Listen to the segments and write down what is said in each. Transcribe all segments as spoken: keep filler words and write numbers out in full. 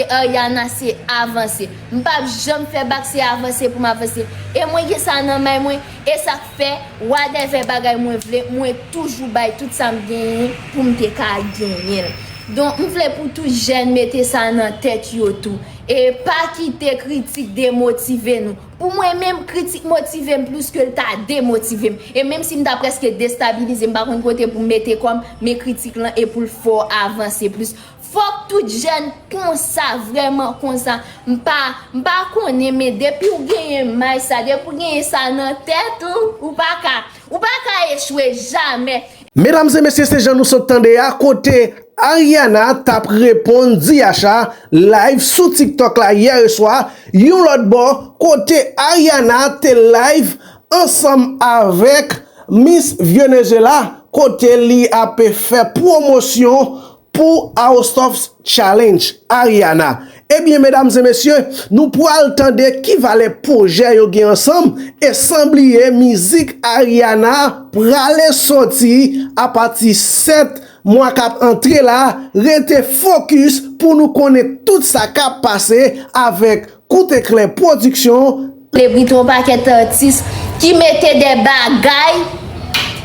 Ariana, se avanse. M p ap janm fè bak, se avanse pou m avanse. E mwen gen sa nan may mwen, e sa k fè, whatever bagay mwen vle, mwen toujou bay tout sa m genyen pou m te ka genyen l. Donk, m vle pou tout jèn mete sa nan tèt yo tou. E pa kite kritik demotive nou. Pou mwen menm, kritik motive m plis ke l ta demotive m. E menm si m ta prèske destabilize, m pa konn kote pou m mete kò m, men kritik lan e pou l fè w avanse plis. Fòk tout jèn konsa, vrèman konsa. M pa, m pa konnen, men depi w genyen may sa, depi w genyen sa nan tèt ou, ou pa ka, ou pa ka echwe jamè. Medam e mesye, se jan nou sot tande a, kote Ariana t ap reponn D H a live sou TikTok la yè swa. Yon lòt bò, kote Ariana te live ansanm avèk Miss Venezuela, kote li ap fè pwomosyon pou House of Challenge, Ariana. Ebyen, medam e mesye, nou pral tande ki valè pwojè yo gen ansanm, e san bliye mizik Ariana prale soti apati sèt mwa k ap antre la. Rete fokis pou nou konnen tout sa k ap pase avèk Kout Eklè Pwodiksyon. Selebrite, yon pakèt atis ki mete de bagay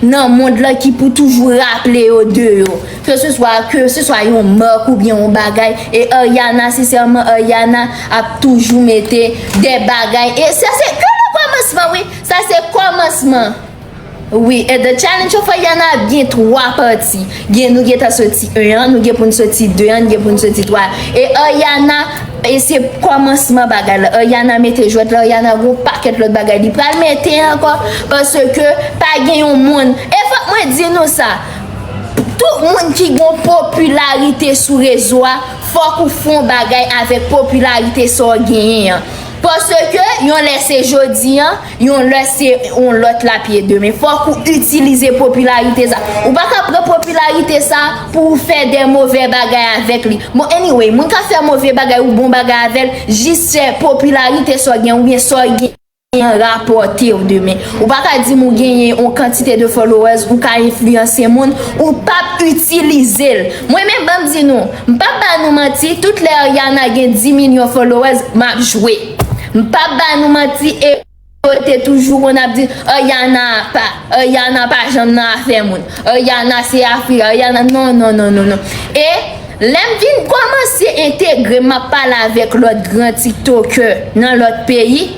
nan mond lan ki pou toujou raple yo de yo. Ke se swa, ke se swa yon mak oubyen yon bagay, e Ariana, sensèman, Ariana ap toujou mete de bagay. E sa se ke le kòmansman, wi. Sa se kòmansman. Wi, e The Challenge of Ariana gen twa pati. Gen, nou gentan soti en an, nou gen pou n soti de an, nou gen pou n soti twa. E Ariana, e se kòmansman bagay la. Ariana mete jwèt la, Ariana gon pakèt lòt bagay li pral mete ankò, paske pa gen yon moun. E fòk mwen di nou sa, tout moun ki gon popilarite sou rezo a, fòk ou fè yon bagay avèk popilarite sa w genyen an. Paske yon lè se jodi an, yon lè se yon lòt l ap ye demen. Fòk ou itilize popilarite sa. Ou pa ka pran popilarite sa pou ou fè de move bagay avèk li. Bon, anyway, moun ka fè move bagay ou bon bagay avè l, jis se popilarite sa w gen oubyen sa w gen rapòte w demen. Ou pa ka di m ou genyen yon kantite de followers, ou ka enfliyanse moun, ou p ap itilize l. Mwen menm, ban m di nou, m p ap ba nou manti, tout lè Ariana gen dis milyon followers, m ap jwe. M p ap ba nou manti, e yo te toujou konn ap di, Ariana pa, Ariana pa janm nan afè moun. Ariana se afè, Ariana, non, non, non, non, non. E lè m vin kòmanse entegre, m ap pale avèk lòt gran TikToker nan lòt peyi,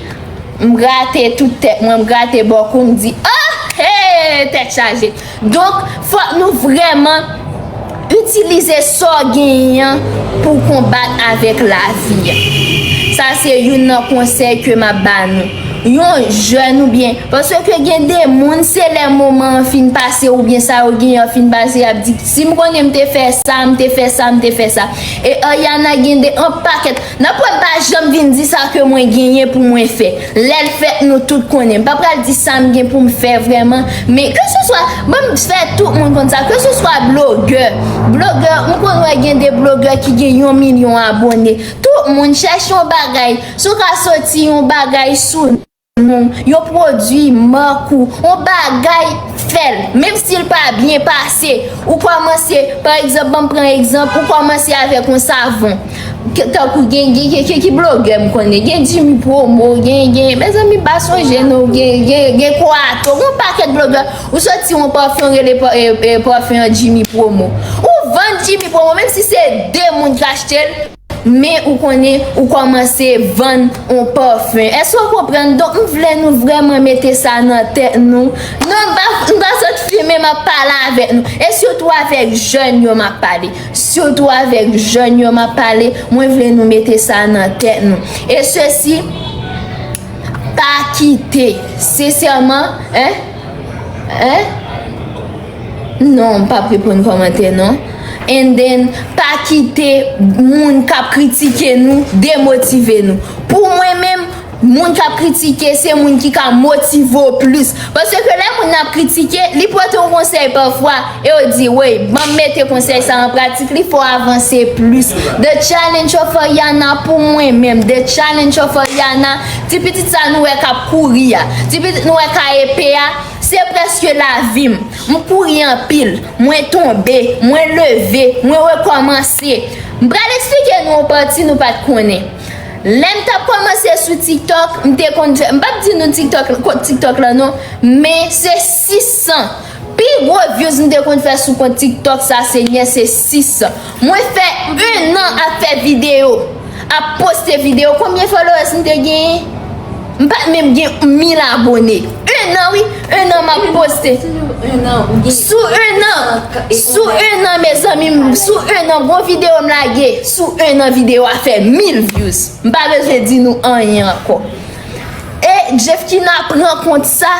m grate tout tèt mwen, m grate bòkou, m di, ah, hey, tèt chaje. Donk, fòk nou vrèman itilize sa w genyen an pou w konbat avèk lavi a. Sa se youn nan konsèy ke m ap ba nou. Yon jèn oubyen, paske gen de moun, se lè moman an fin pase oubyen sa yo genyen an fin pase, y ap di, si m konnen m te fè sa, m te fè sa, m te fè sa. E Ariana gen de, yon pakèt N ap wè m pa janm vin di sa ke mwen genyen pou mwen fè. Lè l fèt, nou tout konnen. M pa pral di sa m gen pou m fè vrèman, men keseswa, ban m fè tout moun konn sa, keseswa blogè, blogè, m konn wè gen de blogè ki gen yon milyon abòne. Tout moun chèche yon bagay, si w ka soti yon bagay sou non, yon pwodui, mak ou, yon bagay, fè l. Menm si l pa byen pase, ou kòmanse, pa egzanp, ban m pran egzanp, ou kòmanse avèk yon savon. Ke- Tankou gen, gen, gen, gen ki blogè m konnen, gen Jimmy Promo, gen, gen, mezanmi, m pa sonje non, gen, gen, gen Koato, yon pakèt blogè, ou soti yon pafen, ou rele pa- e- e- pafen an Jimmy Promo. Ou vann Jimmy Promo, menm si se de moun k achte l, men ou konnen, ou kòmanse vann yon pafen. Èske w konprann? Donk, m vle nou vrèman mete sa nan tèt nou. Non, m pa, m pa sot fimen, m ap pale avèk nou. E sitou avèk jèn yo m ap pale. Sitou avèk jèn yo m ap pale. Mwen vle nou mete sa nan tèt nou. E sesi, pa kite. Sensèman, en? En? Non, m p ap reponn kòmantè non. And then, pa kite moun k ap kritike nou demotive nou. Pou mwen menm, moun k ap kritike, se moun ki ka motive w plis. Paske lè moun nan ap kritike, li pote yon konsèy pafwa, e yo di, "Wey, ban m mete konsèy sa an pratik, li fè w avanse plis." The Challenge of Ariana pou mwen menm, The Challenge of Ariana, ti pitit sa nou wè k ap kouri a, ti pitit nou wè k ap epe a, se prèske lavi m. M kouri anpil, mwen tonbe, mwen leve, mwen rekòmanse. M pral eksplike nou yon pati nou pa t konnen. Lè m t ap kòmanse sou TikTok, m te konn fè, m p ap di nou TikTok, kont TikTok la non, men se sis san. Pi gwo views m te konn fè sou kont TikTok sa, Senyè, se sis san. Mwen fè enn an ap fè videyo, ap poste videyo. Konbyen followers m te genyen? M pa t menm gen mil abone. Enn an, wi. Enn an m ap poste. Sou enn an, sou enn an, mezanmi, sou enn an, gon videyo m lage. Sou enn an, videyo a fè mil views. M pa bezwen di nou anyen ankò. E Jeffkina pran kont sa.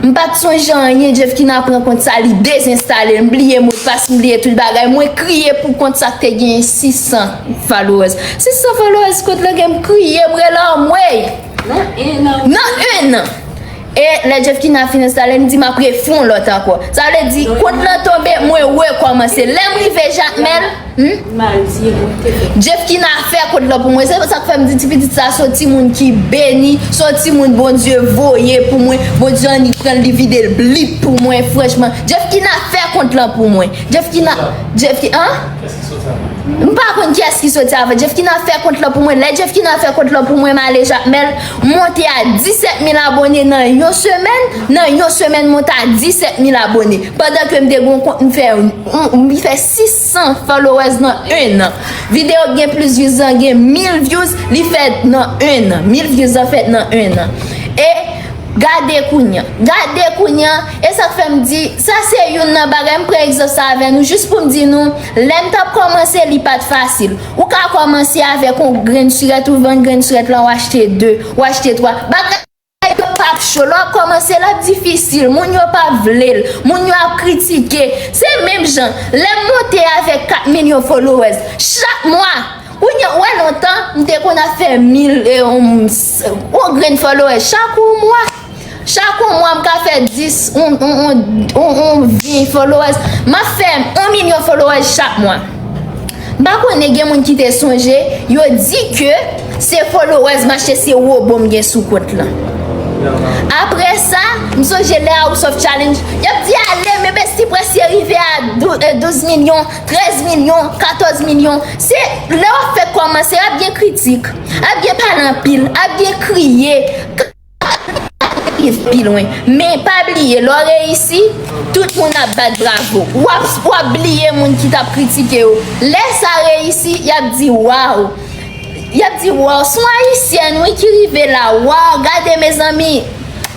M pa t sonje anyen, Jeffkina pran kont sa, li dezenstale l, m bliye modpas, m bliye tout bagay. Mwen kriye pou kont sa k te genyen sis san followers. Sis san followers, kont la gen m kriye, m rele anmwey. Nan enn an. Nan enn an. E lè Jeffkina fin enstale, m di m ap refè yon lòt ankò. Sa vle di, kont lan tonbe, mwen rekòmanse. Lè m rive Jakmèl, hmm? Jeffkina fè kont lan pou mwen. Se sa k fè m di ti pitit sa se yon timoun ki beni, se yon timoun Bondye voye pou mwen. Bondye annik pran l, li vide l blip pou mwen, franchman. Jeffkina fè kont lan pou mwen. Jeffkina, Jeffkina, an? M pa konn kiyès ki soti avan. Jeffkina fè kont lan pou mwen. Lè Jeffkina fè kont lan pou mwen, m ale Jakmèl, m monte a disèt mil abone nan yon semèn. Nan yon semèn, m monte a disèt mil abone. Pandan ke m te gen yon kont, m fè, m, m fè sis san followers nan enn an. Videyo k gen plis views lan gen mil views, li fèt nan enn an. Mil views lan fèt nan enn an. E gade kounye a. Gade kounye a. E sa k fè m di, sa se youn nan bagay, m pran egzanp sa avè nou, jis pou m di nou, lè m t ap kòmanse, li pa t fasil. Ou ka kòmanse avèk yon grenn sirèt, ou vann grenn sirèt lan, ou achte de, ou achte twa. Bagay yo p ap cho. Lè w ap kòmanse, l ap difisil. Moun yo p ap vle l. Moun yo ap kritike. Se menm jan. Lè m monte avèk kat milyon followers, chak mwa, kounye a, ou wè lontan, m te konn ap fè mil, e, yon, yon grenn followers chak yon mwa. Chak yon mwa, m ka fè dis, yon, yon, yon, yon, yon ven followers. M ap fè yon milyon followers chak mwa. M pa konnen gen moun ki te sonje, yo di ke se followers m achte, se wobo m gen sou kont lan. Apre sa, m sonje lè House of Challenge, y ap di ale, men Bestie prèske rive a dou-, e, douz milyon, trèz milyon, katòz milyon. Se lè w ap fèk kòmanse, ap gen kritik, ap gen pale anpil, ap gen kriye. Rive pi lwen. Men pa bliye, lè w reyisi, tout moun ap bat bravo. W ap, w ap bliye moun ki t ap kritike w. Lè sa reyisi, y ap di, "Waw." Y ap di, "Waw, se yon Ayisyèn, wi, ki rive la. Waw, gade, mezanmi."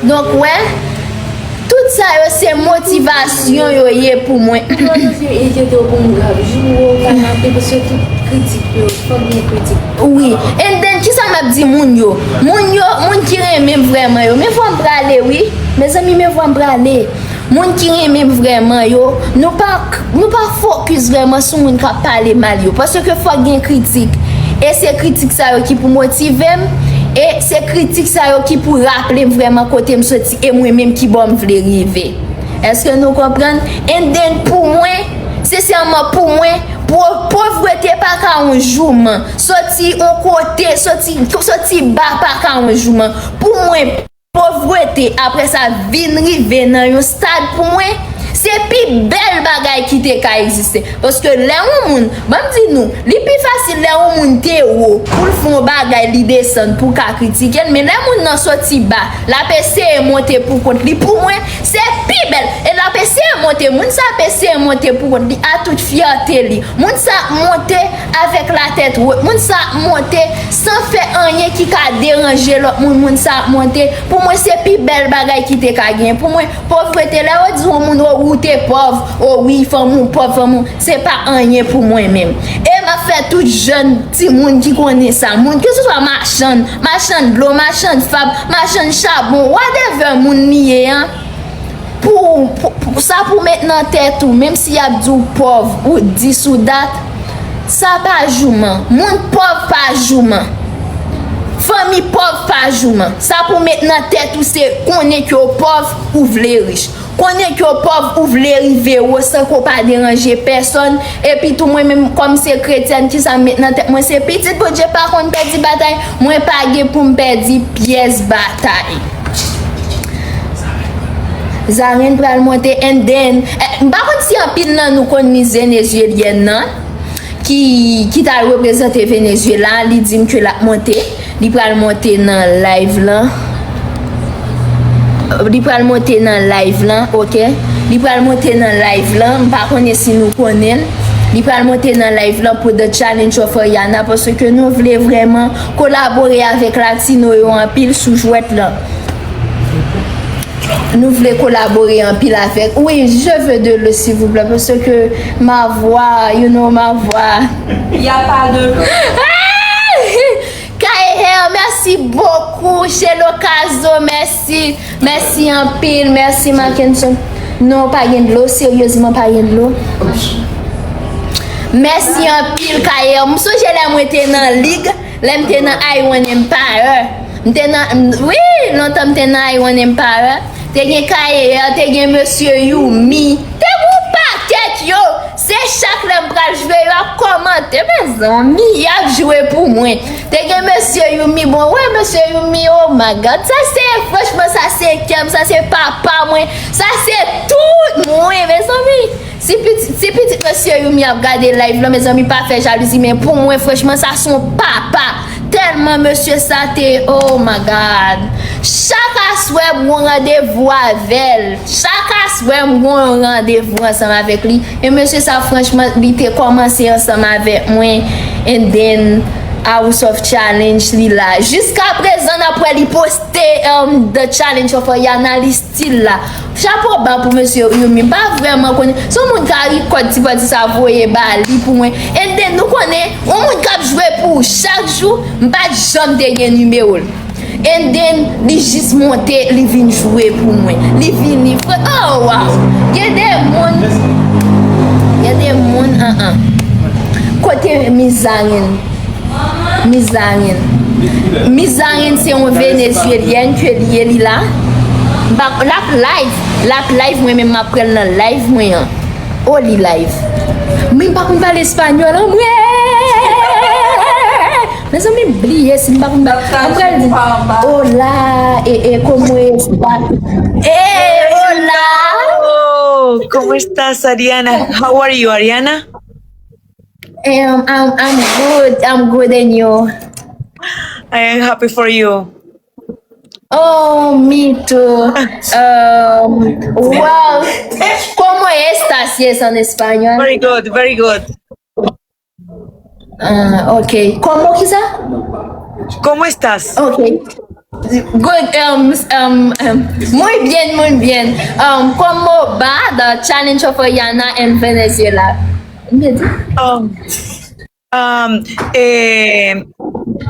Donk, wè, tout sa yo, se motivasyon yo ye pou mwen. Mwen, mwen, mwen enkyete w pou m grav. Jou ou pa kanpe, paske tout kritik yo, fòk gen kritik. Wi. And then, kisa m ap di moun yo? Moun yo, moun ki renmen m vrèman yo. Men vwa m prale, wi. Mezanmi, men vwa m prale. Moun ki renmen m vrèman yo, nou pa, nou pa fokis vrèman sou moun k ap pale mal yo. Paske fòk gen kritik. E se kritik sa yo ki pou motive m. E se kritik sa yo ki pou raple m vrèman kote m soti e mwen menm ki bò m vle rive. Èske nou konprann? And then, pou mwen, sensèman, pou mwen, po-, povrete pa ka yon jouman. Soti yon kote, soti, soti ba pa ka yon jouman. Pou mwen, povrete, apre sa, vin rive nan yon stad pou mwen, se pi bèl bagay ki te ka egziste. Paske lè yon moun, ban m di nou, li pi fasil lè yon moun te wo pou l fè yon bagay, li desann pou w ka kritike l. Men lè moun nan soti ba, l ap eseye monte pou kont li. Pou mwen, se pi bèl. E l ap eseye monte. Moun sa ap eseye monte pou kont li a tout fyète li. Moun sa ap monte avèk latèt wot. Moun sa ap monte san fè anyen ki ka deranje lòt moun. Moun sa ap monte. Pou mwen, se pi bèl bagay ki te ka gen. Pou mwen, povrete, lè yo di yon moun, "O, ou te pòv, o wi, fanmi w pòv, fanmi w," se pa anyen pou mwen menm. E m ap fè tout jèn timoun ki konnen sa, moun, keseswa machann, machann dlo, machann fab, machann chabon, whatever moun li ye an, pou, pou, pou, sa pou met nan tèt ou, menm si y ap di w pòv, ou dis ou dat, sa pa jouman. Moun pòv pa jouman. Fanmi pòv pa jouman. Sa pou met nan tèt ou, se konnen ke w pòv, ou vle rich. Konnen ke w pòv, ou vle rive wo san ke w pa deranje pèsonn. Epi tou, mwen menm, kòm se kretyèn, kisa m met nan tèt mwen? Se pitit Bondye pa konn pèdi batay. Mwen pa gen pou m pèdi pyès batay. Zarèn pral monte, and then, eh, m pa konn si anpil nan nou konn Miss Venezuelienne nan. ki, ki t al reprezante Venezuela, li di m ke l ap monte, li pral monte nan live lan. Li pral monte nan live lan, ok? Li pral monte nan live lan, m pa konnen si nou konnen l. Li pral monte nan live lan pou The Challenge of Ariana, paske nou vle vrèman kolabore avèk Latino yo anpil sou jwèt lan. Nou vle kolabore anpil avèk. Oui, je veux de l'eau, s'il vous plaît, parce que ma voix, you know, ma voix. Il y a pas de l'eau. Kaye Hair, merci beaucoup. Chez Locazo, merci. Merci anpil. Merci, Mackenson. Non, pa gen dlo. Seryezman, pa gen dlo. Mèsi anpil, Kaye Hair. M sonje lè mwen te nan lig, lè m te nan I Want Empire. M te nan, m- wi, lontan m te nan I Want Empire. Te gen Kaye Hair, te gen Mesye Youmi. Te gen yon pakèt yo. Se chak lè m pral jwe, yo ap kòmante. Mezanmi, y ap jwe pou mwen. Te gen Mesye Youmi. Bon, wè, Mesye Youmi, oh my God. Sa se, franchman, sa se kè m, sa se papa mwen. Sa se tout mwen, mezanmi. Si pitit, si pitit Mesye Youmi ap gade live lan, mezanmi, pa fè jalouzi, men pou mwen, franchman, sa se yon papa. Tèlman mesye sa te, oh my God. Chak aswè, m gon randevou avè l. Chak aswè, m gon randevou ansanm avèk li. E mesye sa, franchman, li te kòmanse ansanm avèk mwen. And then, House of Challenge, li la. Jiska prezan, n ap wè li poste um, The Challenge of Ariana, li still la. Chapo ba pou mesye Youmi. M pa vrèman konnen. Se yon moun ka rekòd ti pati sa voye ba li pou mwen. And then, nou konnen, yon moun k ap jwe pou ou chak jou, m pa t janm te gen nimewo l. And then, li jis monte, li vin jwe pou mwen. Li vini, fre, oh, wow! Gen de moun, gen de moun, an, an. Kote Mizarin? Mizarin. Mizarin se yon Venezuelyèn ke li ye, li la. M pa, l ap live, l ap live, mwen menm m ap pran l nan live mwen an. Oh, li live. Mwen m pa konn pale espanyòl an mwen. Mezanmi, m bliye si m pa konn ba. Apre l di, hola, e, e, como está? E, hola. Oh, ¿cómo estás, Ariana? How are you, Ariana? Um, I'm, I'm good. I'm good, and you? I am happy for you. Oh, me too. Um, wow. ¿Cómo estás? Yes, en español. Very good, very good. Ah, ok. ¿Cómo quizá? ¿Cómo estás? Ok. Good. Um, um, um, muy bien, muy bien. Um, ¿cómo va the challenge of Ariana en Venezuela? Um, um, eh,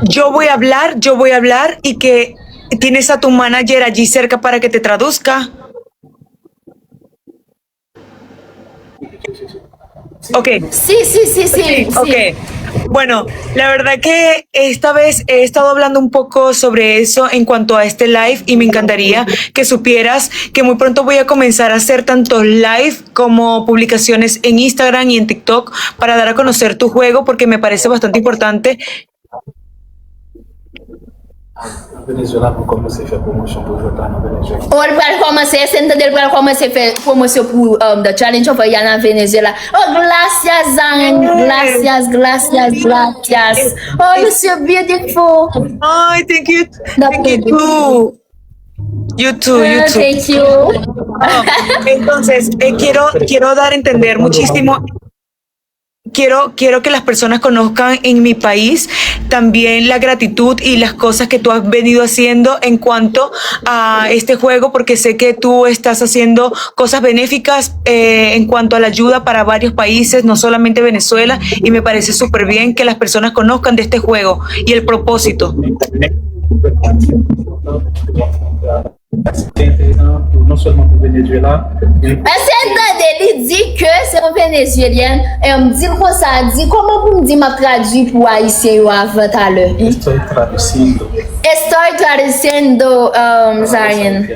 yo voy a hablar, yo voy a hablar y que tienes a tu manager allí cerca para que te traduzca. Ok. Sí, sí, sí, sí. Ok. Bueno, la verdad que esta vez he estado hablando un poco sobre eso en cuanto a este live y me encantaría que supieras que muy pronto voy a comenzar a hacer tanto live como publicaciones en Instagram y en TikTok para dar a conocer tu juego porque me parece bastante importante. Nan Venezuela pou kòmanse fè pwomosyon pou jwèt la nan Venezuela. Oh, l pral kòmanse, èske n tande l pral kòmanse fè pwomosyon pou um, The Challenge of Ariana Venezuela? Oh, gracias, Zan. Gracias, gracias, gracias. Oh, you're so beautiful. Ay, thank you. Thank you too. You too, you Ah, too. Thank you. Oh, entonces, eh, quiero, quiero dar a entender muchísimo. Quiero, quiero que las personas conozcan en mi país también la gratitud y las cosas que tú has venido haciendo en cuanto a este juego, porque sé que tú estás haciendo cosas benéficas eh, en cuanto a la ayuda para varios países, no solamente Venezuela, y me parece súper bien que las personas conozcan de este juego y el propósito. Se te enteresan pou non sèlman pou Venezuela, men Èske n tande li di ke se yon Venezuelyèn? E m di l konsa, di kòman pou m di m ap tradui pou Ayisyen yo avan talè? Estoy traduciendo. Estoy traduciendo, um, Zion,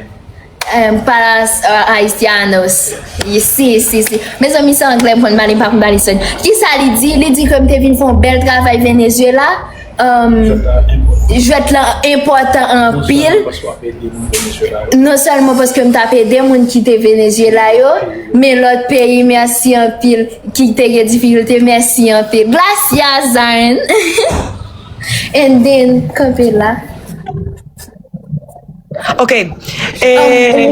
um, para uh, haitianos. Si, si, si. Mezanmi, se anglè m konn pale, m pa konn pale sèn. Kisa li di? Li di ke m te vin fè yon bèl travay Venezuela. um, jwèt la enpòtan anpil. Non sèlman paske m t ap ede moun ki te Venezyela yo, men lòt peyi, mèsi anpil, ki te gen difikilte, mèsi anpil. Gracias, Zion. And then, kanpe la. Ok. Eh,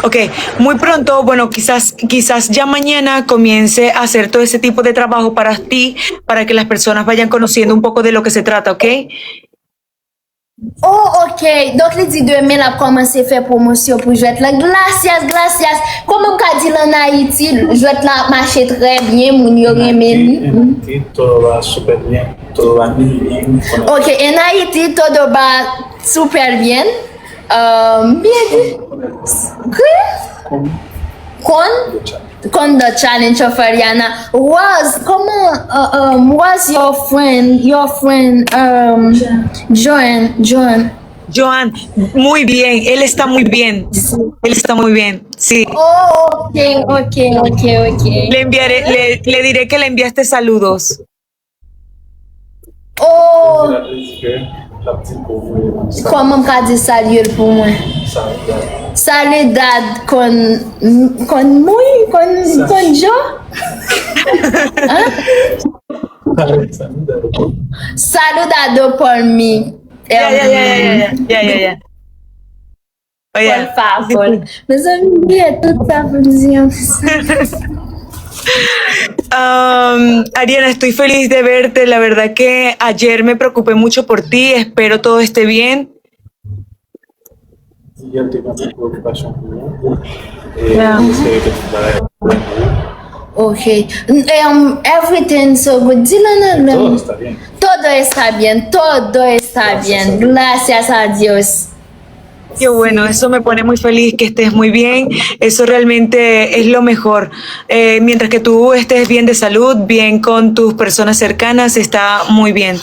ok. Muy pronto, bueno, quizás, quizás ya mañana comience a hacer todo ese tipo de trabajo para ti, para que las personas vayan conociendo un poco de lo que se trata, ¿ok? Oh, ok. Donk, li di demen l ap kòmanse fè pwomosyon pou jwèt la. Gracias, gracias. Kòman m ka di l ann Ayiti, jwèt la ap mache trè byen, moun yo renmen li. En Haití todo va súper bien, todo va muy bien. Ok, en Haití todo va súper bien. Um, bien di. Ki? Con, con the challenge of Ariana. Rose, comment, uh, um, was your friend, your friend, um, Joan, Joan? Joan, muy bien, él está muy bien. Él está muy bien, sí. Oh, ok, ok, ok, ok. Le enviaré, le, le diré que le enviaste saludos. Oh, kòman m ka di salye l pou mwen? Saludad con, con muy, con, con yo? Hein? Saludado por mí. Ya, ya, ya, ya, ya, ya, ya, ya. Por favor. Mezanmi, m bliye tout sa pou m di an. Um, Ariana, estoy feliz de verte. La verdad que ayer me preocupé mucho por ti. Espero todo esté bien. Yè m te gen anpil preokipasyon pou ou. E m espere ke tout bagay ap byen pou ou. Ok. Um, everything so good. Di l an anglè. Todo está bien. Todo está bien. Todo está bien. Gracias a Dios. Qué bueno, eso me pone muy feliz que estés muy bien. Eso realmente es lo mejor. Eh, mientras que tú estés bien de salud, bien con tus personas cercanas, está muy bien.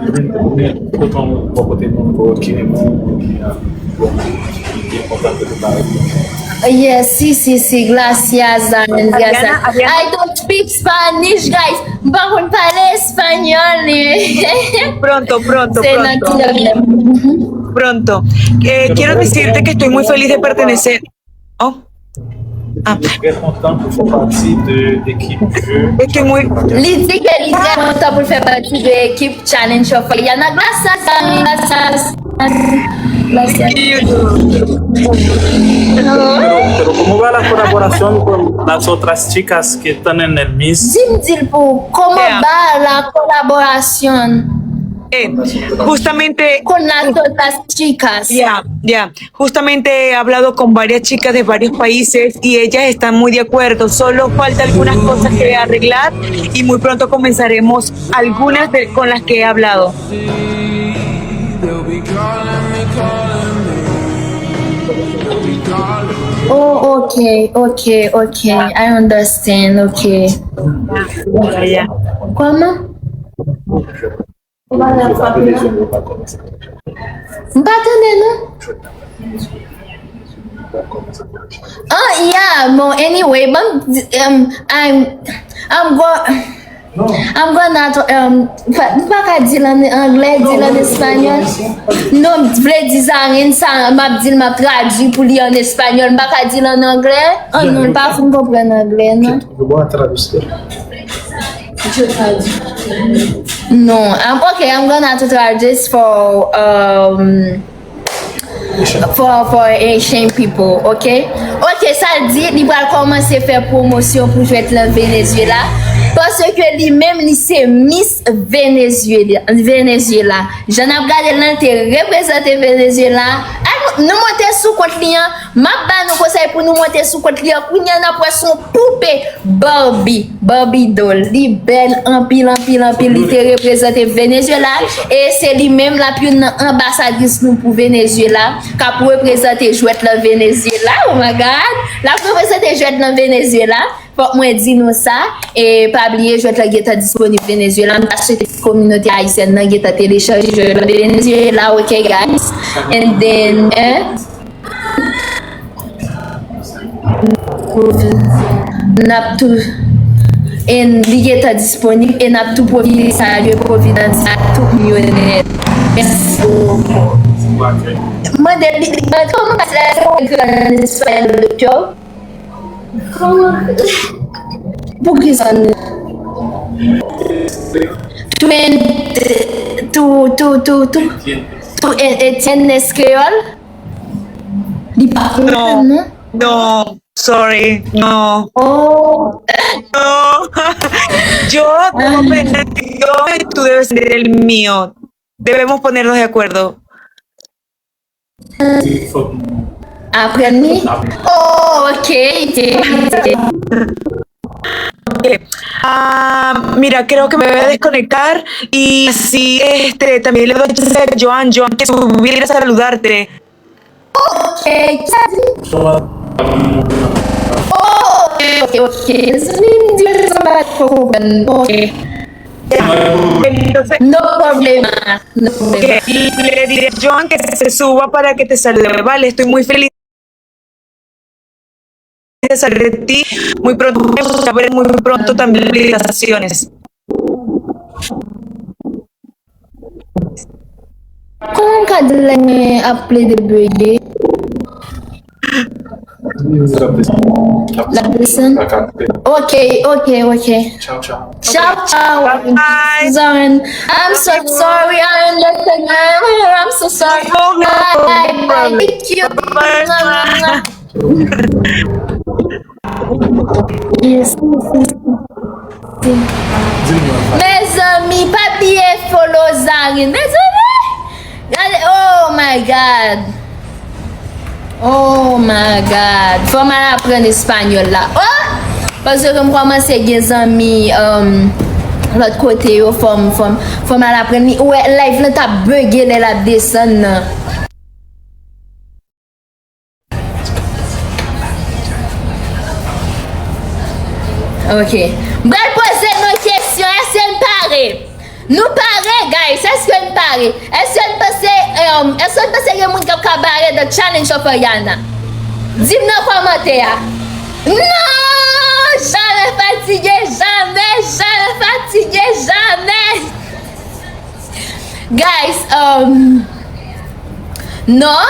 Kote w kote moun ki renmen w, ki, ah, bon, ki kontan ke tout bagay byen. Yes, sí, sí, sí, gracias, Daniel, gracias. I don't speak Spanish, guys. M pa konn pale espanyòl. Pronto, pronto, Se nan pronto. Kilòm. Pronto. Eh, quiero decirte que estoy muy feliz de pertenecer. Oh. Ah, Très content pour faire partie de l'équipe jeu. Estoy muy, Li di ke li trè kontan pou l fè pati de ekip Challenge of Ariana. Gracias, Daniel, gracias. Gracias. Pero, pero ¿cómo va la colaboración con las otras chicas que están en el Miss? Di m di l pou kòman Yeah. ba la kolaborasyon eh, justamente con las otras chicas. Ya, ya. Justamente he hablado con varias chicas de varios países y ellas están muy de acuerdo. Solo falta algunas cosas que arreglar y muy pronto comenzaremos algunas de, con las que he hablado. Oh, ok, ok, ok. I understand, ok. Ya, ya. Kòman? M pa tande, non? Ah, yeah, bon, anyway, bon, um, I'm, I'm go, I'm gonna, um, pa- m pa ka di l an anglè, di l an espanyòl. Non, m vle di Zarine, sa, m ap di l, m ap tradui pou li an espanyòl. M pa ka di l an anglè. Ah, non, l pa fin konprann anglè, non. Yo ba traducteur. No, I'm okay. I'm gonna have to try this for um for for Haitian people, ok? Ok, sa l di, li pral kòmanse fè pwomosyon pou jwèt lan Venezuela, paske li menm li se Miss Venezuela. Venezuela. Jan n ap gade l lan, l te reprezante Venezuela. Al, nou monte sou kont li an, m ap ba nou konsèy pou nou monte sou kont li an. Kounye a n ap wè se yon poupe Barbie, Barbie doll. Li bèl anpil, anpil, anpil. Li te reprezante Venezuela. E se li menm l ap youn nan anbasadris nou pou Venezuela, k ap reprezante jwèt lan Venezuela. Oh my God! L ap reprezante jwèt lan Venezuela. Fòk mwen di nou sa. E pa bliye, jwèt lan gentan disponib Venezuela. M ta swete kominote ayisyèn nan gentan telechanje jwèt lan Venezuela, ok, guys? And then, eh? N ap tou. And li gentan disponib, e n ap tou pwofite salye Providence ak tout moun yo nèt. Mèsi. Mande li, mande kòman pase la, se ou ki an espayòl, doktè? Poukisa n-, tú en-, tú, tú, tú, tú, tú en-, entiendes créole? Li pa konprann, non? Non, sorry, non. Oh. No. Yo debo aprender tu idioma y tú debes aprender el mío. Debemos ponernos de acuerdo. Aprann li? Oh, ok, ok. Ok. Ah, mira, creo que me voy a desconectar y así, este, también le doy chance a Joan, Joan, que subiera a saludarte. Ok, ki sa di? Oh, ok, ok, ok. Mezanmi, m di mezanmi pa t ko konprann. Ok. No problema, no problema. Ok, y le diré a Joan que se suba para que te salude, ¿vale? Estoy muy feliz de saber de ti. Muy pronto, muy pronto también las felicitaciones. Kòman m ka di lè mwen ap plede bege? L ap desann. Ok, ok, ok. Ciao, ciao. Ciao, ciao. Bye. Zaren. I'm so sorry. I understand. I'm so sorry. Bye, bye. Thank you. Yes. Mezanmi, pa bliye follow Zarine. Mezanmi! Gade, oh my God. Oh my God. Fò m al aprann espanyòl la. Oh! Paske m kòmanse gen zanmi, um, lòt kote yo, fò m, fò m, fò m al aprann li. Ou wè, live lan t ap bege lè l ap desann nan. Ok. M pral poze nou kesyon. Èske n pare? Nou pare, guys? Èske n pare? Èske n panse, um, èske n panse gen moun k ap ka bare the challenge of Ariana? Di m nan kòmantè a. Non! Jamè fatige, jamè, jamè fatige, jamè! Guys, um, non,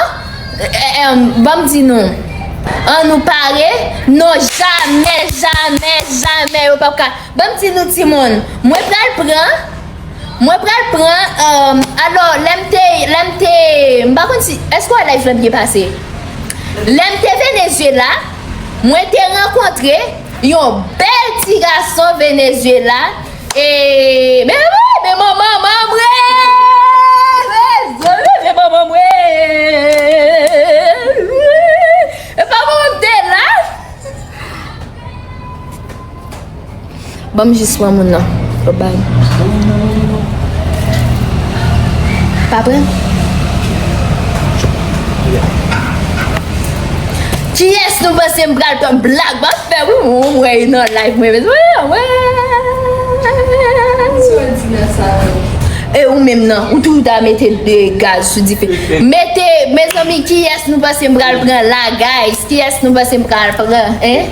eh, eh, um, ban m di nou, an nou pare, non, jamè, jamè, jamè, yo p ap ka, ban m di nou, timoun, mwen pral pran, mwen pral pran, um, alò, lè m te, lè m te, m pa konn si, èske w wè live lan byen pase? Lè m te Venezuela, mwen te rankontre yon bèl ti gason Venezuela. E, men, men, men manman mwen! Mezanmi, men manman mwen! E pa manman m te la? Ban m jis pran moun nan. Bye bye. Pa pran? Kiyès nou panse m pral pran? Blag m ap fè wi, mwen, mwen, nan live mwen, mezanmi, mwen. E ou menm nan, ou toujou ta mete de gaz sou dife. Mete, mezanmi, kiyès nou panse m pral pran la, guys? Kiyès nou panse m pral pran, hein?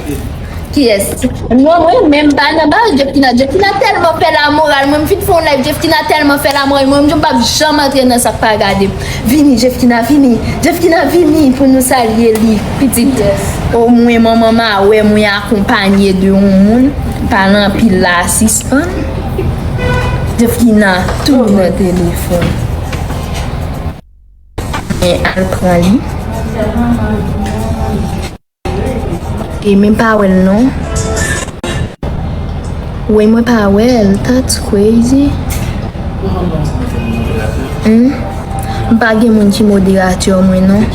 Kiyès? Non, mwen menm pa nan ba Jeffkina. Jeffkina tèlman fè lamoral. Mwen, m fin fè yon live, Jeffkina tèlman fè lamoral. Mwen, m di m p ap janm antre nan sa k pa gade m. Vini, Jeffkina, vini. Jeffkina, vini pou nou salye li. Pitit. Omwen manman m a wè mwen akonpanye de yon moun. Pale anpil la, sispann. Jeffkina, toujou nan telefòn. Men al pran li. E men pa wè l non. Woy, mwen pa wè l. That's crazy. Hmm? M pa gen moun ki moderatè mwen non.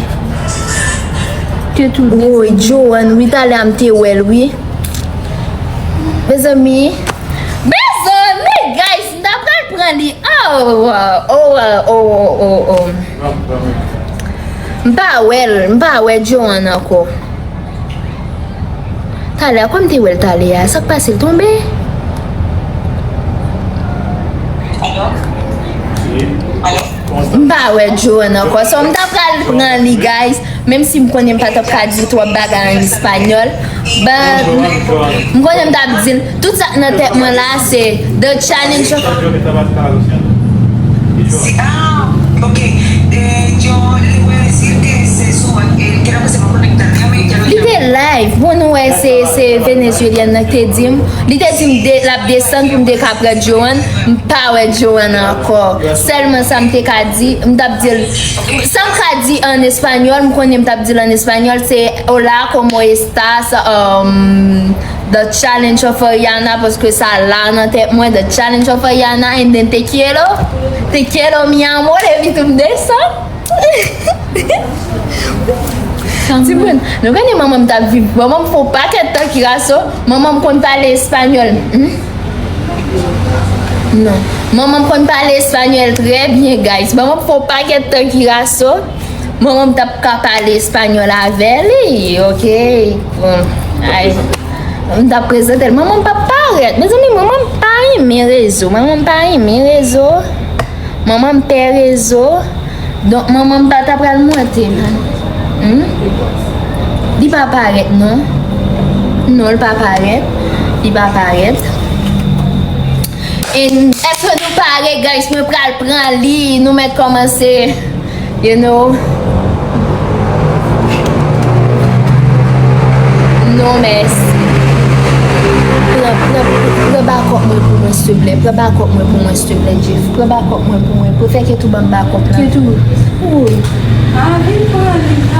Woy, Joanne, wi, talè a m te wè l, wi. Mezanmi, mezanmi, guys, m ta pral pran li. Oh, oh, oh, oh, oh, oh. M pa wè l, m pa wè Joanne ankò. Talè a, kòm te wè l talè a, sa k pase, l tonbe? M pa wè Joanne ankò. So, m ta pral pran li, guys. Menm si m konnen m pa t ap ka di twòp bagay an espanyòl. But, m konnen m t ap di l, tout sa k nan tèt mwen la, se The Challenge of. Ah, ok. Eh, yo, li wè si te se sou, eh, ke la pase pa konekte, kame ke. Li te live, pou nou wè se, se Venezuelyen nan ki te di m. Li te di m de, l ap desann pou m te ka pran Joanne. M pa wè Joanne ankò. Sèlman sa m te ka di, m t ap di l. Sa m ka di an espanyòl, m konnen m t ap di l an espanyòl, se hola, cómo estás, um, The Challenge of Ariana, paske sa la nan tèt mwen, The Challenge of Ariana, and then te quiero, te quiero mi amor, epi tou m desann. Timoun, nou konnen manman m t ap viv. Manman m fè yon pakèt tan kiraso. Manman m konn pale espanyòl. Hmm? Non. Manman m konn pale espanyòl trè byen, guys. Manman m fè yon pakèt tan kiraso. Manman m t ap ka pale espanyòl avè li, ok? Bon, ay, m t ap prezante l. Manman m p ap parèt. Mezanmi, manman m pa renmen rezo. Manman m pa renmen rezo. Manman m pè rezo. Donk, manman m pa ta pral monte, non. Hmm? Li pa parèt, non. Non, li pa parèt. Li pa parèt. And èske nou pare, guys? Mwen pral pran li. Nou mèt kòmanse. You know? Non, mèsi. Pran, pran, pran bakòp mwen pou mwen, silvouplè. Pran bakòp mwen pou mwen, silvouplè, Jeff. Pran bakòp mwen pou mwen. Pou fè Ketou ban m bakòp la. Ketou. Wi.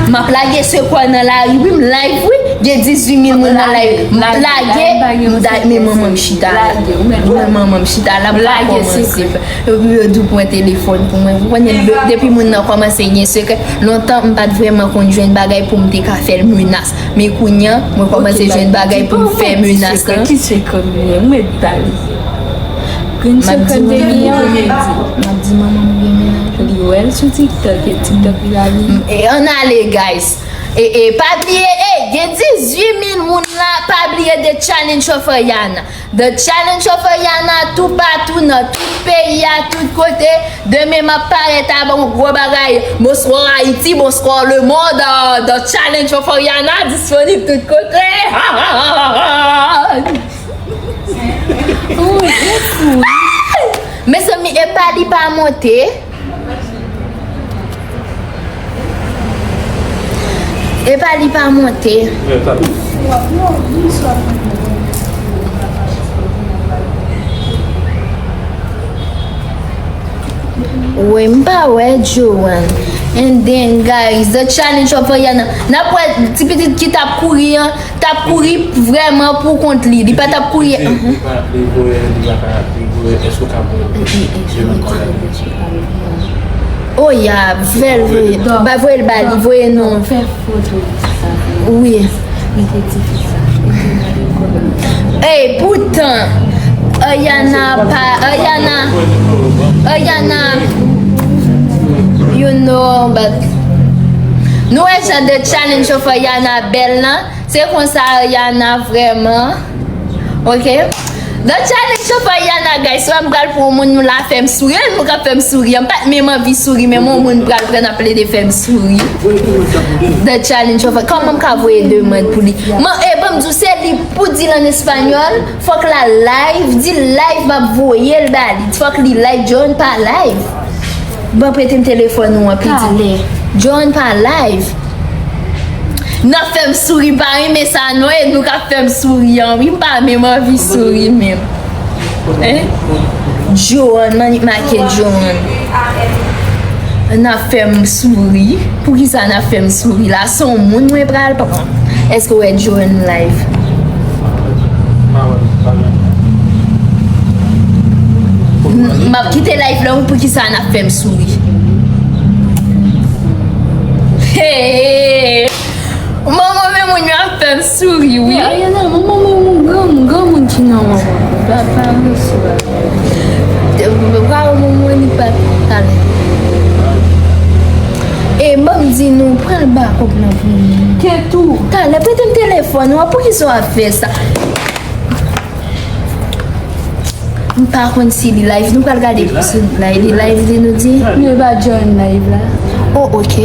M ap lage sekwè nan lari, wi, m live, wi. Gen dizuit mil moun nan live. M ap lage, m da-, men manman m chita la. Men manman m chita la, m pa kòmanse. Yo, yo di w pran telefòn pou mwen. Ou konnen, de-, depi moun nan kòmanse gen sekrè, lontan m pa t vrèman konn jwenn bagay pou m te ka fè l menas. Men kounye a, mwen kòmanse jwenn bagay pou m fè menas lan. Ki sekrè m gen? Mwen dal. Grenn sekrè m te gen an. M ap di manman m gen mennaj. Li wè l sou TikTok, e TikTok li la li. E ann ale, guys. E, e, pa bliye, e, gen dizuit mil moun la, pa bliye de Challenge of Ariana. The Challenge of Ariana, toupatou, nan tout peyi a, tout kote. Demen, m ap parèt avè yon gwo bagay. Bonsoir Haïti, bonsoir le monde. Euh, The Challenge of Ariana disponib tout kote. Mezanmi, epa li pa monte. Epa li pa monte. Wi, m pa wè Joanne. And then, guys, the challenge of Ariana. N ap wè ti pitit ki t ap kouri an, t ap kouri vrèman pou kont li. Li pa t ap kouri. Li pa, li voye, li pa ka, li voye, èske w ka voye? Oh, ya, fè l voye. Ba, voye l ba li, voye non. Fè foto sa. Wi. Mete ti fi sa. Ey, poutan, Ariana pa, Ariana, Ariana, you know, but nou wè jan the challenge of Ariana bèl lan. Se konsa Ariana vrèman. Ok? The challenge of Ariana, guys. Wè m pral pran yon moun nou la fè m souri. Yon moun k ap fè m souri. M pa t menm anvi souri, men yon moun pral pran ap plede fè m souri. The challenge of, kòman m ka voye demann pou li? Man, e, ban m di w, se li pou di l an espanyòl. Fòk la live, di l live, m ap voye l ba li. Fòk li live, John pa live. Ban prete m telefòn ou an, pitit. Talè. John pa live. N ap fè m souri, pa renmen sa non, e nou k ap fè m souri an, wi, m pa menm anvi souri menm. Hein? John, mannik make John. N ap fè m souri. Poukisa n ap fè m souri la? Se yon moun mwen pral pran. Èske w wè John live? M, m ap kite live la, wi, poukisa n ap fè m souri? Hey! Manman, men moun yo ap fè m souri, wi. Ariana, manman, men moun granmoun, granmoun ki nan manman. Pa, pa, mesye, pa. Te, pa, manman, li pa talè. E, ban m di nou, pran l bakòp lan pou mwen. Ketou. Talè, prete m telefòn ou an, poukisa w ap fè sa? M pa konn si li live. Nou pral gade si li live, li nou di. Nou pa join live la. Oh, ok.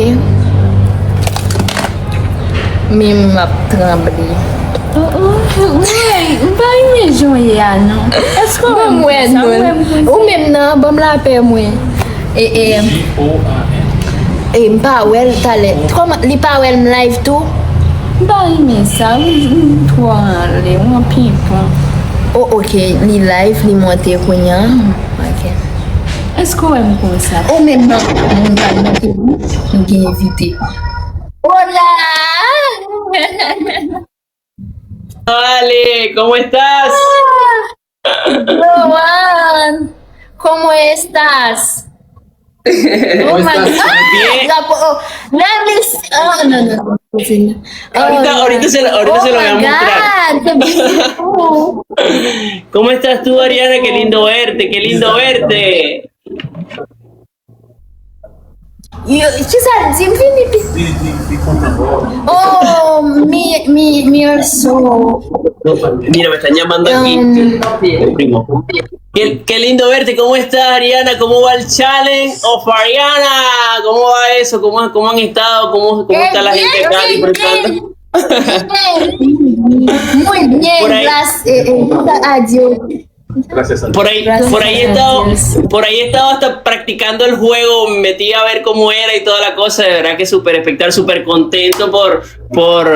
Men m ap tranble. Oh, oh, woy, m pa renmen jan w ye a non. Èske w wè m konsa? Ou wè m konsa? Ou menm nan, ban m lapè mwen. E, e, e, m pa wè l talè. Kòman, li pa wè l m live tou? M pa renmen sa, m, m twò anlè, m anpil pran. Oh, ok, li live, li monte kounye a. Ok. Èske w wè m konsa? Ou menm nan, moun pa monte, m gen envite. Hola! Ale, ¿cómo estás? Joan, ¿cómo estás? Oh my God! Bien. La po-, oh, let me see. Oh, no, no, no. Ahorita, ahorita se lo, ahorita se lo voy a mostrar. Oh my God, qué beautiful. ¿Cómo estás tú, Ariana? Qué lindo verte, qué lindo verte. Yo, kisa l di? M vini pi. Oh, mi, mi, mi also. Mira, me están llamando aquí. Um, el primo. Qué, qué lindo verte. ¿Cómo estás, Ariana? ¿Cómo va el challenge of Ariana? ¿Cómo va eso? ¿Cómo, cómo han estado? ¿Cómo, cómo está la gente acá disfrutando? Muy bien, gracias. Eh, eh, adiós. Por ahí, por ahí estaba, por ahí estaba hasta practicando el juego, me metí a ver cómo era y toda la cosa, de verdad que súper espectacular, súper contento por, por,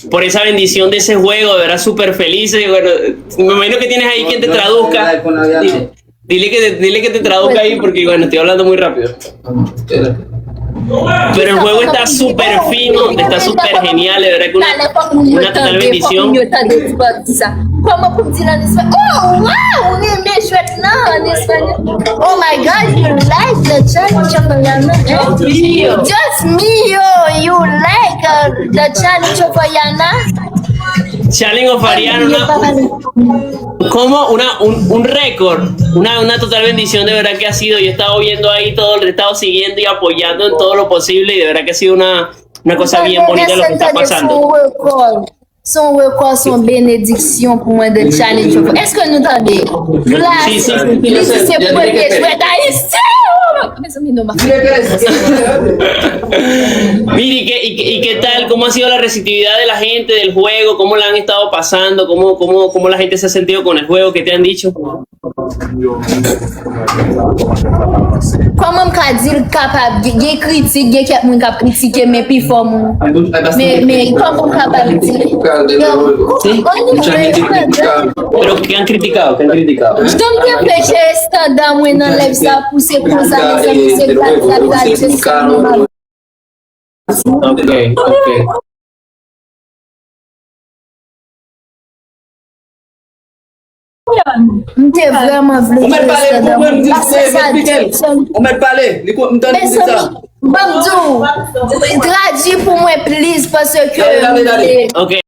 por esa bendición de ese juego, de verdad súper feliz. Y bueno, me imagino que tienes ahí quien te traduzca. Dile que te, dile que te traduzca ahí porque, bueno, estoy hablando muy rápido. Pero el juego está súper fino, está súper genial, de verdad que una, una total bendición. Kòman pou m di l an espanyòl? Oh, wow! Ou renmen jwèt lan an espanyòl. Oh my God, you like the challenge of Ariana? Dios mío, you like uh, the challenge of Ariana? Challenge of Ariana, una, como una, un, un récord, una, una total bendición de verdad que ha sido. Yo he estado viendo ahí todo, le he estado siguiendo y apoyando en todo lo posible y de verdad que ha sido una, una cosa bien bonita lo que está pasando. Se yon rekò, se yon benediksyon pou mwen de challenge. Èske nou tande? Glas, li di se premye jwèt ayisyen. Mezanmi, non, ma. Mira, ¿y qué, y, qué- y qué tal? ¿Cómo ha sido la receptividad de la gente del juego? ¿Cómo la han estado pasando? ¿Cómo, cómo, cómo la gente se ha sentido con el juego? ¿Qué te han dicho? Kòman m ka di l kapab gen, gen kritik, gen kèk moun k ap kritike, men pi fò moun. Men, men kòman m kapab di l? Yo, anyway, brother. Pero, ¿qué han criticado? ¿Qué han criticado? Jan m te peche estanda mwen nan live sa pou se konsa, mezanmi, se gad, gad, gad, se sa, mezanmi. Ok, ok. M te vrèman vle jere estanda mwen. Ou mèt pale pou mwen, m di, mwen, m esplike l. Ou mèt pale, li ko-, m tande l di sa. Mezanmi, ban m di w, tradui pou mwen, please, paske... Gade, gade, gade. Ok.